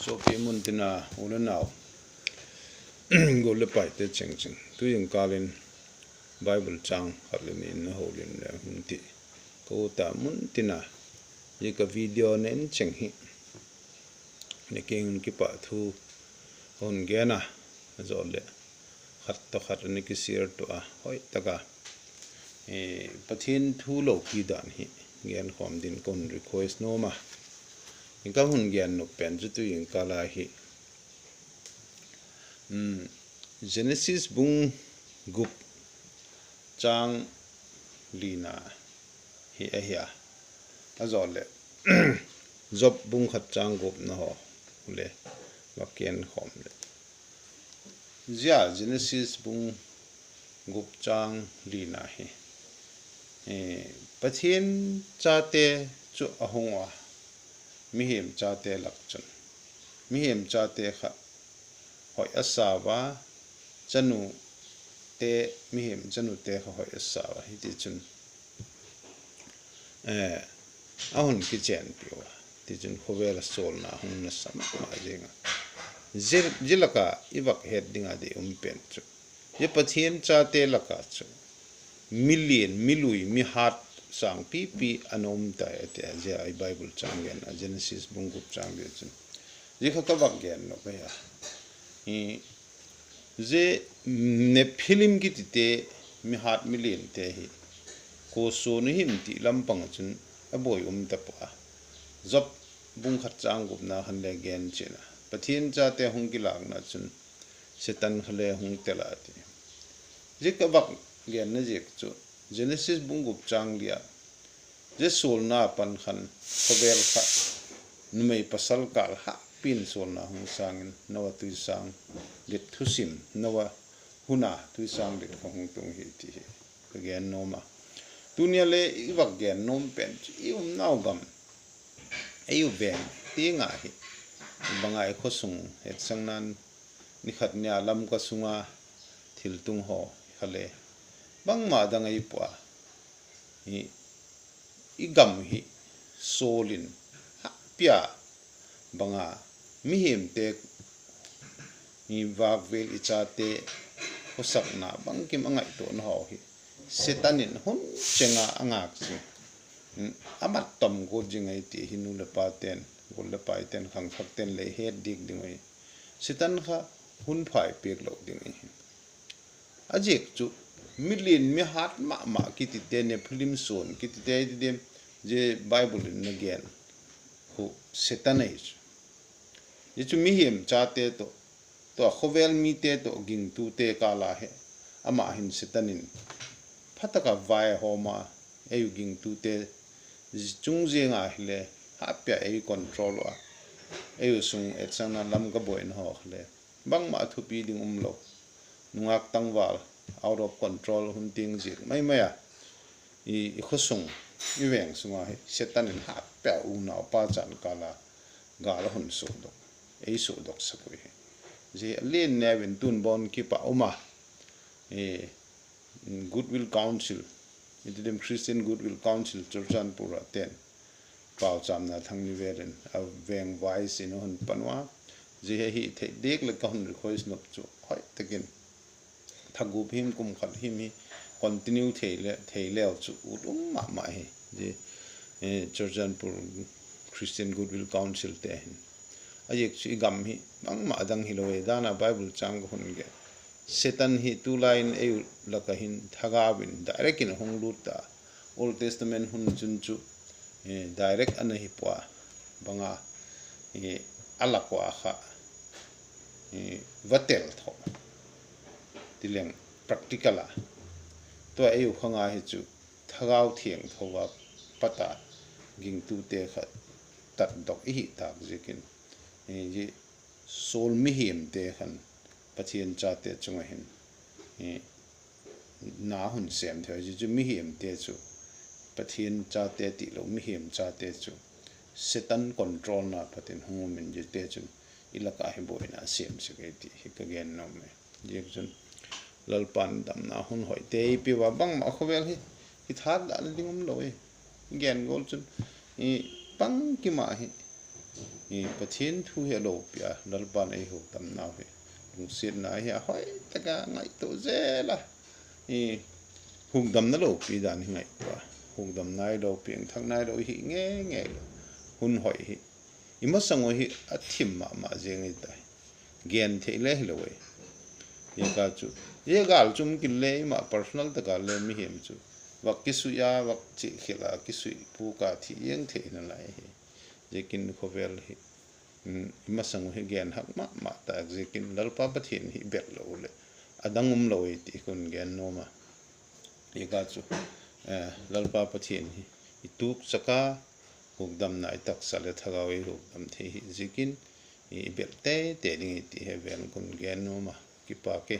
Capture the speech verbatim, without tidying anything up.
Topii muntina ule nao. Gulde pay te chengcheng. Tüying kalin Bible chang kalin ni na holin le hunti. Ko ta muntina. Yika video ne cheng hi. Ne king kipa thu hon gena. Zole. Khat to khat ni kisir to a. Hoi taka. Eh, Pathian thu lo kidan hi. Gen kom din kon request no ma. Inka hun gen no pen jutu inkala hi. Mm, Genesis bung gup chang lina hi ahia. Azole. Job bung khat chang gup na ho. Le. Wakian kom le. Zia Genesis bung gup chang lina hi. Eh, Pathian chate chu ahungwa. Mihem chate lak chun. Mihem chate kha hoi asawa chanu te mihem chanu te kha hoi asawa hiti chun. Eh, ahun kichen piwa. Ti chun hobela sol na hung na sama ma jinga. Jil-, jilaka ibak het dinga di umpen chu. Je Pathian chate laka chu. Million, milui, mihat sang pipi ano umta ete aje ai Bible changen, a Genesis bungkup changen chun. Je kaka bak gen no kaya. I, Je Nephilim kiti te mihat million te hi. Ko so ni him ti lampang chun aboi um tapa. Job bung khat chang gup na han le gen chena. Pathian chate hung kilak na chun Setan khale hung tela ti. Je kabak gen na je chu Genesis bung gup chang lia. Je sul na pan khan kobel kha. Numei pasal kal ha pin sul na hung sangin nawa tui sang lit thusim nawa huna tui sang lit kha hung tung hi ti hi. Ka gen noma. Tunia le iwak gen nom pen i um nau gam. Ayu ben ti nga hi. Banga e khosung et sang nan ni khat ni alam ka sunga thil tung ho khale. Bang ma dang ai pua. I, i gam hi solin ha pia banga mihem te i wak wel i chate hosak na bang kim angai to no ho hi. Setanin hun chenga angak si. Amat tom go jingai ti hi nu le pa ten, go le pa ten khang thak ten le het dik ding ai. Setan kha hun phai pek lo ding ai. Ajek chu, million mihat mama kiti te Nephilim son, kiti te di dem, je Bible na gen, hu Satan ai chu. Je chu mihem chate to, to a khovel mi te to ging tu te kala he, ama hin Satanin. Phataka vai homa, ayu ging tu te, chung je nga hile, hapia ayu control wa, ayu sung et sana lam ka boy no ho le. Bang ma thupi ding umlo. Nungak tangwal, out of control, hun ting jir. Mai maya, i, i khosung, i weng sunga hi, Setanin hapia una opa chan kala, gala hun sudok. Ei sudok sakui hi. Je lin ne win tun bon kipa uma. E, Goodwill Council. Iti dem Christian Goodwill Council Churchandpur a ten. Pau cham na thang ni weren a weng wise ino hon panwa. Je he hi the dik le ka hon request nop chu. Hoi tekin. Thagup him kum khat him hi continue thei le, thei leo chu ut um ma ma hi. Je, eh, Churchandpur Christian Goodwill Council te hin. Ajek chu i gam hi, bang ma adang hi lo e dana Bible chang ko hun ge. Setan hi tu lain eu laka hin thaga win direct in hung luta. Old Testament hun chun chu, eh, direct ana hi pua. Banga, eh, ala ko akha, eh, watel tho. Tileng practical a. Tua eu khanga hi chu thagau thieng tho wa pata ging tu te kha tat dok ihi tak jekin. Eh, je Sol mihem te khan Pathian chate chunga hin. Eh, na hun sem the, je chu mihem te chu. Pathian chate ti lo mihem chate chu. Setan control na patin hung min je te chu. Ilaka he boy na sem se ke ti, he ka gen no me. Je chun. Lalpan dam na hun hoi te ipi wa bang ma khobel hi. Hi thar da le ding um lo e. Gen gol chun. I bang ki ma hi. I Pathian thu hi alopia, lalpa na hi hukdam na hi. Lungsiit na hi ahoy taka ngaito jela. I hukdam na lopi dan hi ngaito. Hukdam na hi lopi, ang thak na hi lo hi nge nge. Hun hoy hi. Imasaŋo hi athim ma ma jeng ita. Gen the ile hi lo we. Ye ka chu. Ye gal chum ki le ma personal taka le mi hem chu. Wak kisu ya, wak chi khila kisu pu ka thi yeng the ina la hi. Jekin ko bel hi. Mm, imasaŋo hi gen hak ma ma ta jekin lalpa Pathian hi bel lo le. Adangum lo we ti kun gen no ma. Ye ka chu. Eh, lalpa Pathian hi. Ituk saka hukdam na itak sale thagawi hukdam the hi jekin. Ibel te te ding iti he bel kun gen no ma. Kipa ke.